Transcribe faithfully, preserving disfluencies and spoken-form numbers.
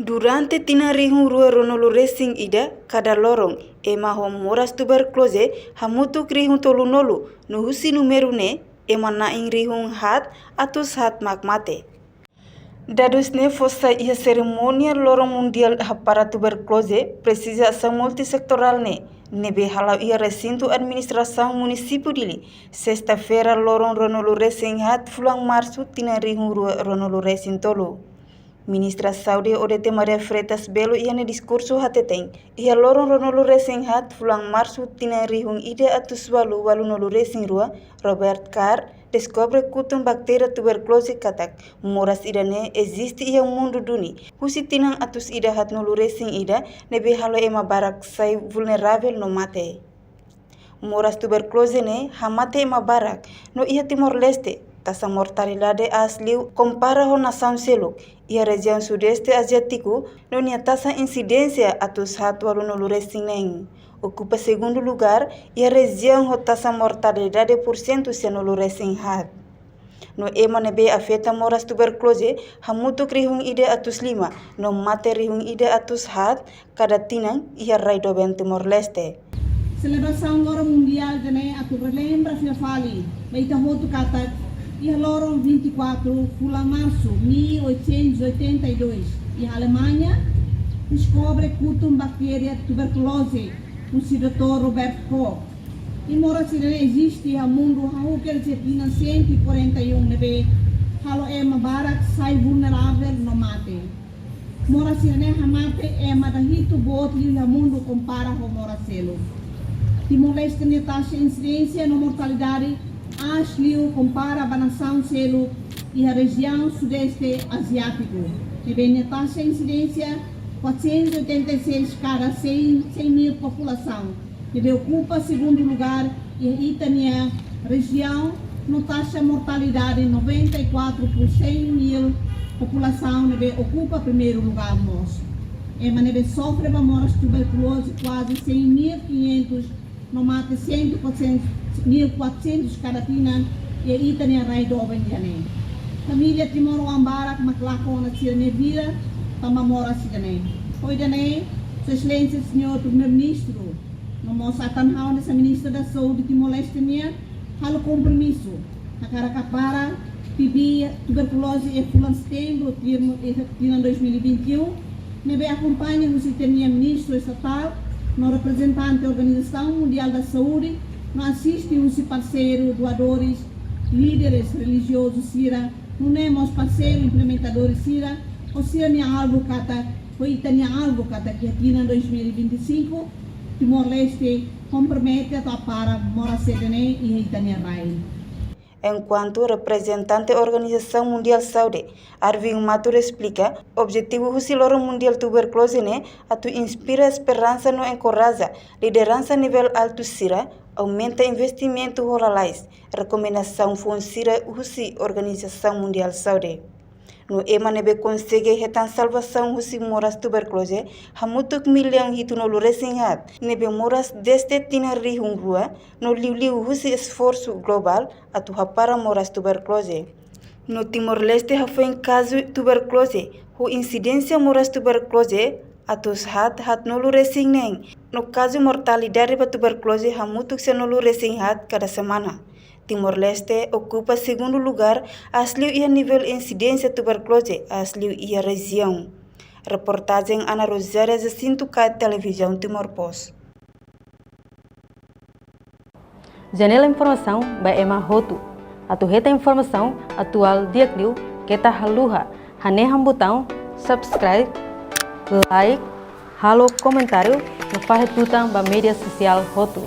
Durante tinan rihun rua ruanulu resin ida, kada loron ema ho moras tuberkuloze hamutuk rihun tolunulu, no husi númeru ne'e ema na'in rihun haat atus haat mak mate. Dadus ne'e fó sai iha serimónia Loron Mundiál Hapara Tuberkuloze Presiza Asaun Multisetorál ne'e, ne'ebé hala'o iha resintu administrasaun munisípiu Dili, sesta-feira, loron ruanulu resin haat, fulan Marsu, tinan rihun rua ruanulu resin tolu. Ministra Saúde, Odete Maria Freitas Belo, iha nia diskursu hateten, iha loron ruanulu resin haat, fulan Marsu, tinan rihun ida atus ualu ualunulu resin rua, Robert Carr deskobre kutun baktéria tuberkuloze katak moras ida-ne'e eziste iha mundu duni husi tinan atus ida haatnulu resin ida, ne'ebé halo ema barak sai vulneravel no mate. Moras tuberkuloze ne'e hamate ema barak, no iha Timor-Leste taxa mortalidade aas liu kompara ho nasaun seluk. Iha rejiaun Sudeste Aziátiku, no nia taxa insidénsia atus haat ualunulu resin neen, okupa segundu lugár iha rejiaun ho taxa mortalidade pursentu sianulu resin haat. No ema ne'ebé afeta moras tuberkuloze hamutuk rihun ida atus lima, no mate rihun ida atus haat kada tinan iha rai doben Timor-Leste. Selebrasaun Loron Mundiál ida-ne'e atu relembra fila fali ba ita hotu katak iha loron vinte e quatro fulan Marsu mil oitocentos e oitenta e dois, iha Alemanha, deskobre kutun baktéria tuberkuloze husi doutór Robert Koch. I moras ida-ne'e eziste iha mundu hahú kedas iha tinan cento e quarenta e um, ne'ebé halo ema barak sai vulneravel no mate. Moras ida-ne'e hamate ema ida hitu boot liu iha mundu kompara ho moras seluk. Timor-Leste nia taxa insidénsia no mortalidade aas liu kompara ba nasaun seluk iha rejiaun Sudeste Aziátiku, ne'ebé nia taxa insidénsia quatrocentos e oitenta e seis kada cem, cem mil populasaun, ne'ebé okupa segundu lugár iha ita-nia rejiaun, no taxa mortalidade noventa e quatro por cem mil populasaun, ne'ebé okupa primeiru lugár mós. Ema ne'ebé sofre ba moras tuberkuloze kuaze cem mil quinhentos, no mate cem, quatrocentos, mil quatrocentos kada tinan iha ita-nia rai doben ida-ne'e. Família timoroan barak mak lakon ona sira-nia vida tanba moras ida-ne'e. Ho ida-ne'e, Sua Exelénsia Señór Primeiru-Ministru, no mós atan ha'u hanesan Ministra da Saúde Timor-Leste nian, halo kompromisu hakarak hapara T B, tuberkuloze iha fulan Setembru, termu, eh, tinan dois mil e vinte e um, ne'ebé akompaña husi ita-nia Ministru Estatál no reprezentante Organizasaun Mundiál da Saúde, no asiste husi parseiru, doadores, líderes relijiozu sira, nune'e mós parseiru implementadores sira, ho sira-nia alvu katak, ho ita-nia alvu katak iha tinan dois mil e vinte e cinco, Timor-Leste kompromete atu hapara moras ida-ne'e iha ita-nia rai. Enkuantu reprezentante Organizasaun Mundiál Saúde, Arvin Matur esplika, objetivu husi Loron Mundiál Tuberkuloze ne'e atu inspira esperansa no enkoraja lideransa nivel altu sira aumenta investimentu ho lalais rekomendasaun foun sira husi Organizasaun Mundiál Saúde. No ema ne'ebé konsege hetan salvasaun husi moras tuberkuloze hamutuk millaun hitunulu resin haat ne'ebé moras dezde tinan rihun rua, no liuliu husi esforsu globál atu hapara moras tuberkuloze. No Timor-Leste hafoin kazu tuberkuloze ho insidénsia moras tuberkuloze atus haat haatnulu resin neen, no kazu mortalidade ba tuberkuloze hamutuk sianulu resin haat kada semana. Timor-Leste okupa segundu lugár aas liu iha nivel insidénsia tuberkuloze aas liu iha rejiaun. Reportajen Ana Rosária Jacinto Kai, Televizaun Timor Post. Janela informasaun ba ema hotu. Atu hetan informasaun atuál di'ak liu, keta haluha hanehan butaun subscribe, like, halo komentáriu, no fahe tutan ba média sosiál hotu.